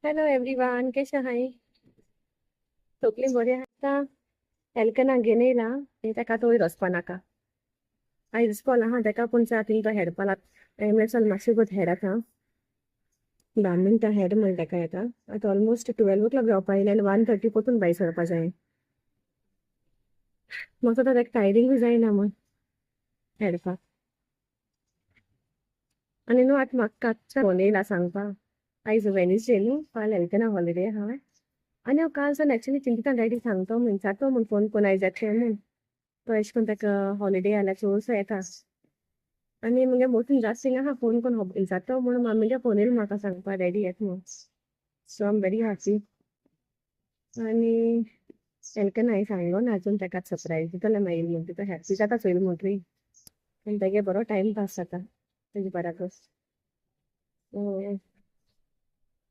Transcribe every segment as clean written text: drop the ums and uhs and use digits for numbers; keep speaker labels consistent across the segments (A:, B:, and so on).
A: Hello everyone, केशें आहाय? सोगलीं बरीं आसा? एल्कना घेवन येयला आनी ताका तो वयर वचपा नाका. आयज इस्कॉल आहा ताका, पूण थिंग तो हेडपा लाग. हांवें म्हणलें चल मातशें गोत हेड आतां, 10 मिनटां हेड म्हणलें ताका. येता आतां ऑलमोस्ट 12 ओ क्लॉक जावपा आयलें आनी 1:30 परतून भायर सरपा जाय. म्हाका आतां ताका टायरींगूय जायना म्हूण हेडपाक. आनी न्हू आतां म्हाका फोन येयला सांगपा, आयज वेनसडे न्हू, फाल्यां एल्कना हॉलिडे आहा. आनी हांव काल सावन एक्चुली चिंतता डॅडी सांगतो म्हूण, विचारतो म्हूण फोन करून आयज येता म्हूण. तो एशें करून ताका हॉलिडे आल्यार चडसो येता. आनी मुगे मोटून जास्त थिंगा आहा फोन करून विचारतो म्हूण मामीगे फोन येयलो म्हाका सांगपा डॅडी येता म्हूण. So I am very happy. आनी एल्कना हांवें सांगलो ना आजून ताका, सरप्रायज दितलें मागीर म्हूण. तो हॅप्पी जाता चोयलें म्हणटरी आनी तेगे बरो टायम पास जाता तेजे बराबर.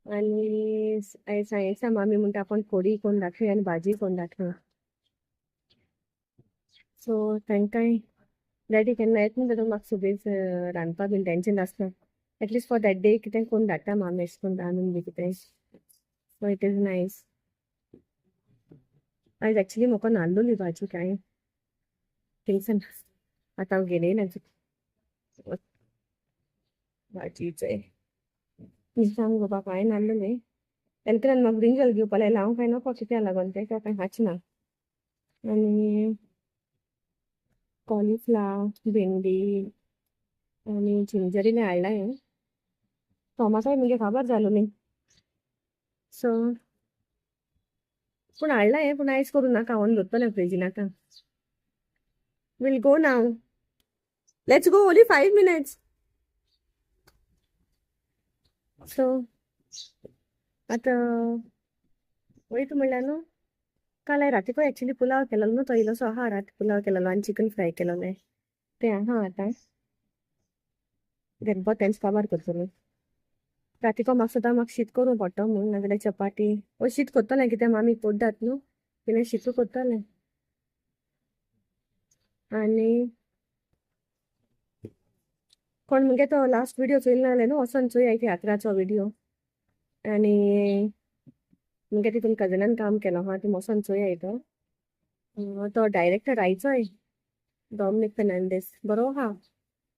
A: आनी आयज मामी म्हणटा आपूण कोडी कोण दाखय आनी भाजी कोण दाखय. सो तांकांय डॅडी केन्ना येता न्हू तेदोन म्हाका सुबेज रांदपा बीन टेंशन आसना. At least for that day कितें कोण धाडटा मामी अशें करून रांदून बी कितें. So it is nice. आयज एक्चुली म्हाका नाल्लोली भाजी कांय थिंगसान आतां हांव घेवन येयलें भाजीचें मिरसांग गो बापा, हांवें नाल्लोली. तेन्ना म्हाका ब्रिंजल घेवपा लायलें, हांव कांय नको कित्या लागोन तें कांय खाच ना. आनी कॉलिफ्लावर, भेंडी आनी जिंजर इल्लें हाडलां हांवें. टोमाटोय मुगे काबार जालोली. सो पूण हाडलां हांवें, पूण आयज करूं नाका, हांव दवरतलें फ्रिजीन आतां. We'll go now, let's go, only 5 minutes. So आतां वयता म्हणल्यार न्हू, काल हांवें रातीको एक्चुली पुलाव केलेलो न्हू, तो इल्लोसो आहा. राती पुलाव केलेलो आनी चिकन फ्राय केलोलें, तें आहा आतां. गणपत तेंच काबार करतलो. रातीको म्हाका सुद्दां म्हाका शीत करूं पडटा म्हूण, नाजाल्यार चपाती ओ शीत करतलें. कित्याक मामी कोड्डात न्हू, कितें शीत करतलें. आनी कोण मुगे तो लास्ट विडियो चोयला नाल्यार न्हू वचोन चोय तियात्राचो विडियो. आनी मुगे तितून कजनान काम केलो आहा, ती वचोन चोयाय. तो तो डायरेक्टर आयचोय डॉमनीक फेर्नांडीस बरो आहा.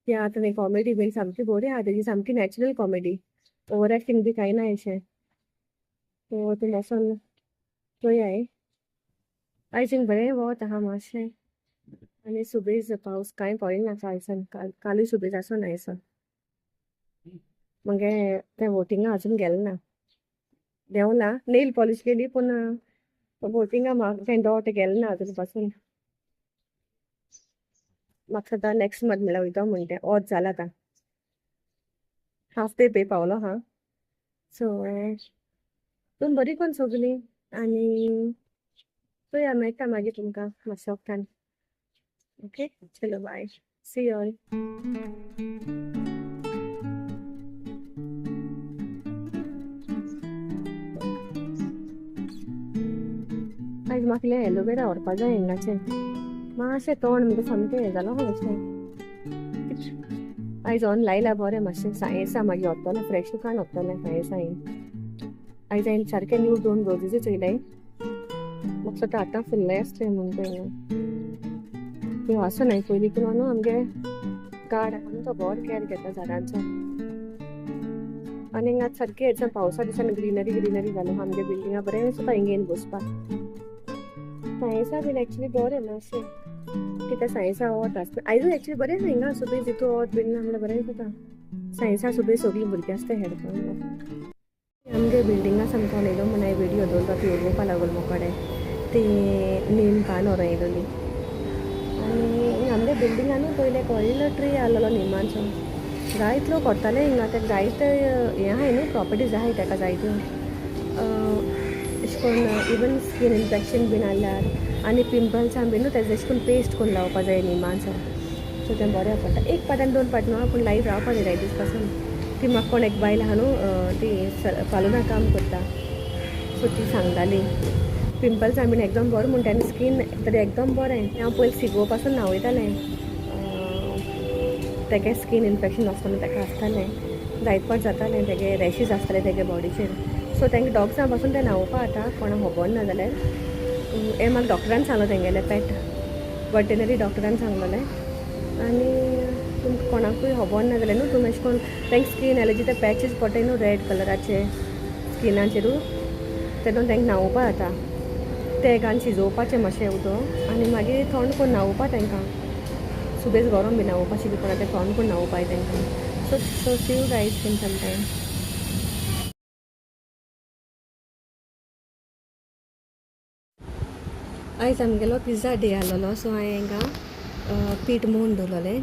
A: तियात्र कॉमेडी बीन सामकी बरी आहा तेजी, सामकी नॅचरल कॉमेडी, ओवर एक्टींग बी कांय ना अशें. सो तूं वचोन चोयाय. आयज हिंग बरें वत आहा मातशें आनी सुबेज पावस कांय पडना कालसान, काल कालूय सुबेज आसो ना आयसो. मगे तें वोटिंगा अजून गेलें ना, देंवला नेल पॉलिश केली पूण वोटिंगा म्हाका तें डॉट गेलें ना अजून पासून. म्हाका आतां नेक्स्ट मंथ म्हणल्यार वयता म्हण तें ऑद जालां आतां, हाफ डे पे पावलो हा. सो तूं बरी कोण सगलीं आनी चोया मेळटा मागीर तुमकां मातशें वखदान. ओके चलो, बाय, सी ऑल. आयज म्हाका इल्लें एलोवेरा व्हरपा जाय हिंगाचें, मातशें तोंड म्हणजे सामकें हें जालो मातशें. आयज ऑन लायला बरें मातशें सायेंसा, मागीर वतलें फ्रेश दुकान वतलें सायेंसा. आयज हांवें सारकें न्यू दोन रोजीसूय चोयलाय, म्हाका दिसता आतां फुल्ले आसतलें म्हूण तें आसूं न्हय पयलीं कितें न्हू आमगे गार्ड आहा न्हू तो बरो केअर घेता झाडांचो. आनी हिंगा सारकें हें पावसा दिसांनी ग्रिनरी ग्रिनरी जालो आमगे बिल्डिंगा, बरें दिसता हिंगा येवन बसपाक. सायन्सा बीन एक्चुली बरें मातशें कित्याक सायन्सा वत आसता. आयजूय एक्चुली बरें आसा हिंगा, सुबेज हितू वत बीन ना म्हणल्यार बरें दिसता. सायन्सा सुबेज सगळीं भुरगीं आसता हेडपाक. आमगे बिल्डिंगा सामको येयलो म्हूण हांवें विडियो दवरलो, ती उलोवपा लागलो मुकोडे ती नीम पान व्हरोन येयलोली. आनी आमगे बिल्डिंगा न्हू पयलें एक व्हडलो ट्री आहलोलो निमाचो, जायत लोक व्हरताले हिंगा. ताका जायते हें आहाय न्हू, प्रॉपर्टीज आहाय ताका जायत्यो. अशें करून इवन स्कीन इन्फेक्शन बीन आहल्यार आनी पिंपल्सां बीन न्हू तेजें अशें करून पेस्ट करून लावपा जाय निमाचो. सो तें बरें पडटा. एक पाट आनी दोन पाट न्हू, पूण लायफ रावपा जाय जाय दीस पासून. ती म्हाका कोण एक बायल आहा न्हू, ती सालूना काम करता, सो ती सांगताली पिंपल्सां बीन एकदम बरो म्हणटा आनी स्कीन तरी एकदम बरें. हांव पयलीं सिगो पासून न्हांवयतालें, तेगे स्कीन इन्फेक्शन आसतना ताका आसतालें, जायत पाट जातालें, तेगे रॅशीज आसताले तेगे बॉडीचेर. सो तांकां डॉग्सां पासून तें न्हांवोवपा जाता, कोणाक खबर ना जाल्यार. हें म्हाका डॉक्टरान सांगलो, तेंगेलें पेट वेटनरी डॉक्टरान सांगलेलें. आनी तुमकां कोणाकूय खबर ना जाल्यार न्हू तुमी अशें करून तांकां स्कीन एलर्जी ते पॅचीस पडटाय न्हू रेड कलराचे स्किनाचेरू, तेतून तांकां न्हांवोवपा जाता. तें घालून शिजोवपाचें मातशें उदक आनी मागीर थंड करून न्हांवोवपा तांकां. सुबेज गरम बी न्हांवोवपा बी पडना, तें थंड करून न्हांवोवपाय तांकां. So see you guys in some time. आयज आमगेलो पिझ्झा डे आसलेलो. सो हांवें हांगा पीठ मोवन दवरलेलें.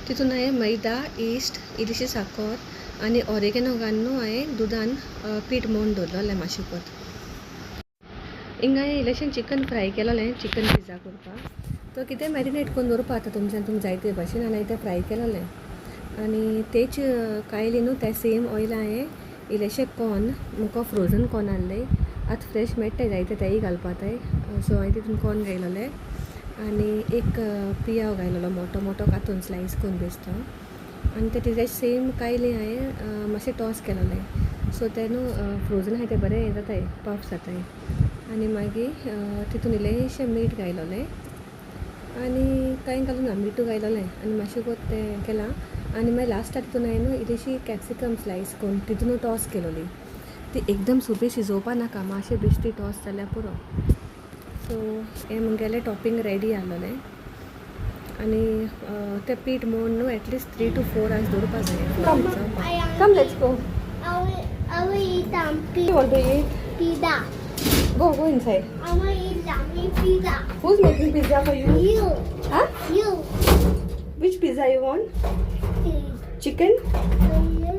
A: तितून हांवें मैदा, इस्ट, इल्लीशी साकर आनी ऑरेगेनो घालून न्हू हांवें दुदान पीठ मोवन दवरलेलें मातशें. हिंगा हांवें इल्लेशें चिकन फ्राय केलोलें, चिकन पिझ्झा करपाक. तो कितें मॅरिनेट करून दवरपा आतां तुमच्यान तुमकां जाय ते भाशेन. आनी हांवें तें फ्राय केलोलें आनी तेच कायली न्हू त्या सेम ऑयल हांवें इल्लेशें कॉर्न, मुको फ्रोजन कॉर्न आहले, आतां फ्रेश मेळटाय जायते, तेय घालपा जाय. सो हांवें तितून कॉर्न घायलोलें आनी एक पियाव घायलोलो मोटो मोटो कातून स्लायस करून बेश्टो. आनी ते तिजे सेम कायली हांवें मातशें टॉस केलोलें. सो तें न्हू फ्रोजन आहाय तें बरें हें जाताय, पफ जाताय. आनी मागीर तितून इल्लेशें मीठ घायलोलें आनी कांय घालूं ना, मिठू घायलोलें आनी मातशें कोत तें केलां. आनी मागीर लास्टाक तितून हांवें न्हू इल्लीशी कॅप्सिकम स्लायस करून तितून टॉस केलोली. ती एकदम सुबेज शिजोवपा नाका, मातशें बेश्टी टॉस जाल्यार पुरो. सो हें म्हगेलें टॉपिंग रेडी आसलोलें. आनी तें पीठ मोवन न्हू एटलिस्ट 3 to 4 hours दवरपा जाय. Come, let's go.
B: I will eat
A: You want to eat?
B: Pizza.
A: Go, go inside.
B: I want to eat yummy pizza.
A: Who's making pizza for you?
B: You.
A: Huh?
B: You.
A: Which pizza you want?
B: Cheese.
A: Chicken?
B: You.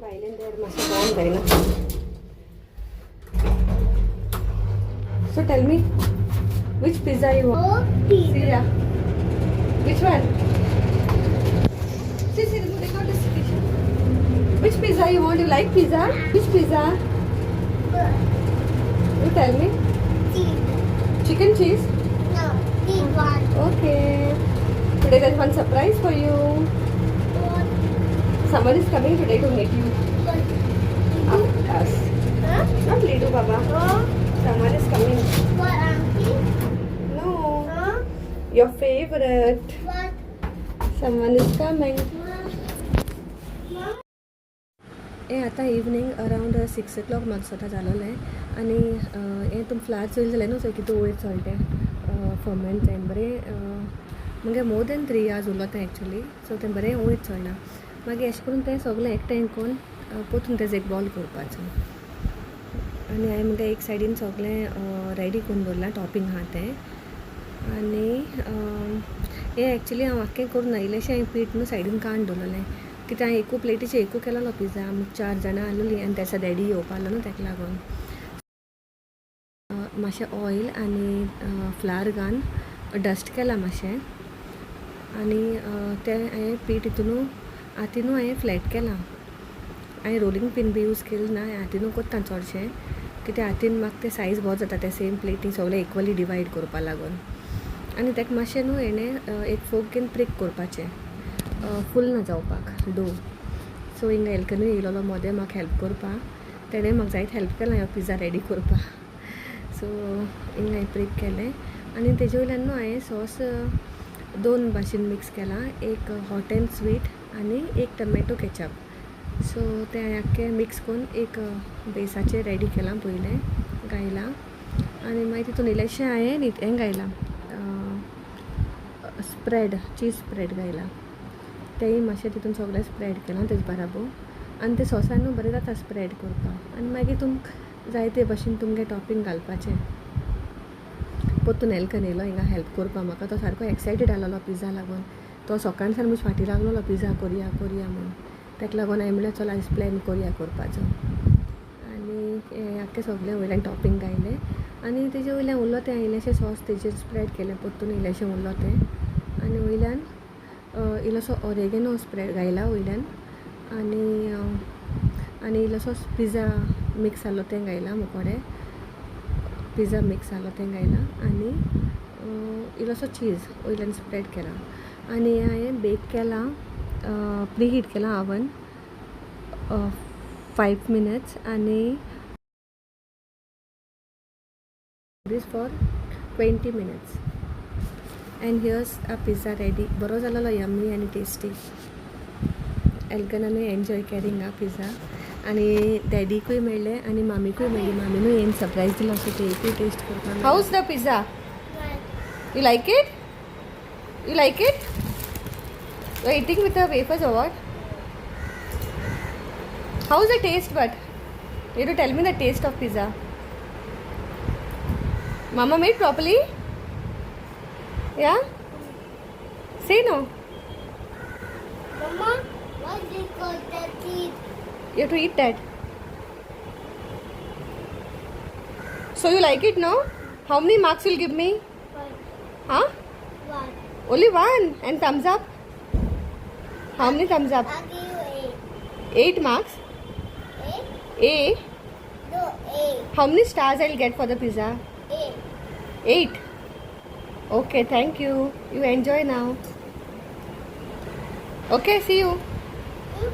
A: भायल्यान देर मातशें कोण जायना. So tell me, which pizza you want?
B: Oh, pizza.
A: See ya. Which one? See, see, look at this picture. Which pizza you want? You like pizza? Which pizza? You tell me.
B: Cheese.
A: Chicken cheese?
B: No, big one.
A: Okay. Today there's one surprise for you.
B: What?
A: Someone is coming today to meet you.
B: What?
A: Us.
B: Huh?
A: Not Lidu Baba.
B: Huh?
A: Someone is coming.
B: What, auntie?
A: No.
B: Huh?
A: Your favorite.
B: What?
A: Someone is coming.
B: Mom? Mom?
A: हें आतां evening around 6 ओ clock म्हाका स्वता जालोलें. आनी हें तुमी flower चोयलें जाल्यार न्हू चोय कितें वयर चोडलें तें फर्मेंट जायन बरें. मगे मोर देन 3 आवर्स उरलो तें एक्चुली. सो तें बरें वयर चडलां. मागीर अशें करून तें सगलें एकठांय करून पोतून तेजो एक बॉल करपाचो. आनी हांवें मगे एक सायडीन सगलें रेडी करून दवरलां, टॉपिंग आहा तें. आनी हें एक्चुली हांव आख्खें करूं ना, इल्लेशें हांवें पीठ न्हू सायडीन काडून दवरलेलें, कित्याक हांवें एकू प्लेटीचें एकू केलोलो पिझ्झा. आमी चार जाणां आसलेलीं आनी तेसा डॅडी येवपा आसलो न्हू, तेका लागून मातशें ऑयल आनी फ्लावर घालून डस्ट केलां मातशें. आनी तें हांवें पीठ हितुनू हातीनू हांवें फ्लॅट केलां. हांवें रोलिंग पीन बी यूज केलें ना, हांवें हातीनू कोत्ता चडशें, कित्याक हातीन म्हाका तें सायज बरो जाता, तें सेम प्लेटी सगळें इक्वली डिवायड करपा लागून. आनी ताका मातशें न्हू हेणें एक फोक घेवन प्रीक करपाचें, फूल ना जावपाक डो. सो हिंगा एल्कनूय येयलोलो मोदें म्हाका हेल्प करपाक. तेणें म्हाका जायते हेल्प केलां ह्यो पिझ्झा रेडी करपाक. सो हिंगा हांवें प्रीक केलें आनी तेजे वयल्यान न्हू हांवें सॉस दोन भाशेन मिक्स केलां, एक हॉट एंड स्वीट आनी एक टमॅटो केचप. सो तें हांवें आख्खें मिक्स करून एक बेसाचेर रेडी केलां, पयलें घायलां. आनी मागीर तितून इल्लेशें हांवें न्ही हें घायलां, स्प्रेड, चीज स्प्रेड घायलां. तेंय मातशें तितून सगळें स्प्रेड केलां तेजे बराबर. आनी तें सॉसान न्हू बरें जाता स्प्रेड करपाक. आनी मागीर तुमकां जाय ते भशेन तुमगे टॉपिंग घालपाचें. परतून एल्कन येयलो हिंगा हेल्प करपाक म्हाका. तो सारको एक्सायटेड आसलेलो पिझ्झा लागून. तो सकाळ सावन म्हजे फाटी लागलेलो, पिझ्झा करया करया म्हूण. ताका लागून हांवें म्हणलें, चल आयज प्लॅन करया करपाचो. आनी हें आख्खें सगळें वयल्यान टॉपिंग घायलें आनी तेजे वयल्यान उरलो तें इल्लेशें सॉस तेजेर स्प्रेड केलें, परतून इल्लेशें उरलो तें. आनी वयल्यान इल्लोसो ओरेगेनो स्प्रेड घायला वयल्यान. आनी इल्लोसो पिझ्झा मिक्स जाल्लो तें घायला, मुकोडे पिझ्झा मिक्स जालो तें घायला. आनी इल्लोसो चीज वयल्यान स्प्रेड केला. आनी हांवें बेक केलां, प्री हीट केलां oven. 5 minutes आनी this for 20 minutes. And here's a pizza ready. बरो जालेलो, यम्मी आनी टेस्टी. एल्कनानूय एन्जॉय केली हिंगा पिझ्झा आनी डॅडीकूय मेळ्ळें आनी मामीकूय मेळ्ळी. मामीनूय येवन सरप्रायज दिलो, सो तेकूय टेस्ट करपाक. How's the pizza? You like it? You like it? You eating with the wafers or what? How's the taste? But you to tell me the taste of pizza. Mama made properly? Yeah? Say no.
B: Mama, what do you call the teeth?
A: You have to eat that. So you like it, no? How many marks you'll give me?
B: One.
A: Huh?
B: One.
A: Only one. And thumbs up? How many thumbs up?
B: I'll give you eight.
A: 8 marks?
B: Eight?
A: A.
B: No, eight.
A: How many stars I'll get for the pizza?
B: Eight.
A: 8. Okay, thank you. You enjoy now. Okay, see you.
B: Hmm?